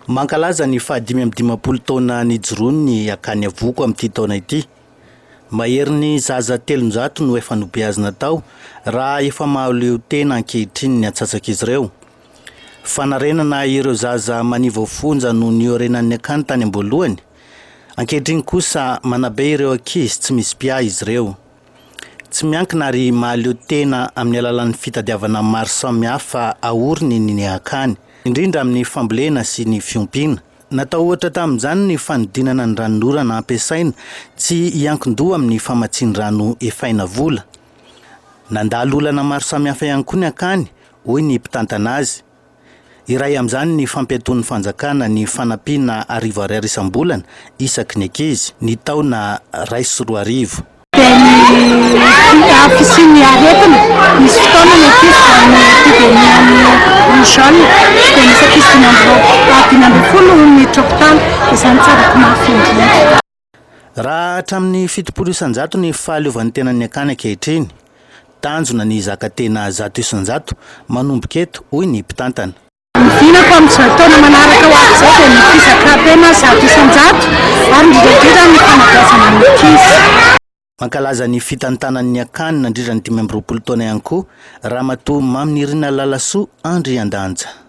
Mankalaza ny fahadimy amby 50 taona nijoroany ny Akany Avoko amin'ity taona ity. Maherin'ny zaza 300 no efa nobeazina tao raha efa mahaleo tena ankehitriny ny antsasak'izy ireo. Fanarenana ireo zaza manivo fonja no niorenan'ny akany tany am-boalohany. Ankehitriny kosa manabe ireo ankizy tsy misy mpiahy izy ireo. Tsy miankina ary mahaleo tena amin'ny alalan'ny fitadiavana maro samihafa aoriny ny akany, indrindra amin'ny fambolena sy ny fiompiana. Natao ohatra tamin'izany ny fanodinana ny ranonorana ampiasaina tsy hiankin-doha amin'ny famatsian-drano efaina vola. Nandalo olana maro samihafa ihany koa ny akany, hoy ny mpitantana azy. Iray amin'izany ny fampiatoan'ny fanjakana ny fanampiana 1000 ariary isam-bolana isaky ny ankizy, ny taona 2001. Dia ny fisian'ny aretina, misy fotoana ny ankizy vao ny epidemie-n'ny rougeole dia misy ankizy 15 no miditra hopitaly, dia izany tsarako mafy indrindra. Raha hatramin'ny 70% ny fahaleovantenan'ny akany ankehitriny, tanjona ny hizaka tena 100% manomboka eto, hoy ny mpitantana. Ny vinako amin'izao taona manaraka ho avy izao dia ny fizakan-tena 100% ary indrindra indrindra ny fanabeazana ny ankizy. Mankalaza ny fitantanan'ny akany nandritra ny 25 taona ihany koa Ramatoa Maminirina Lalasoa Andriandanja.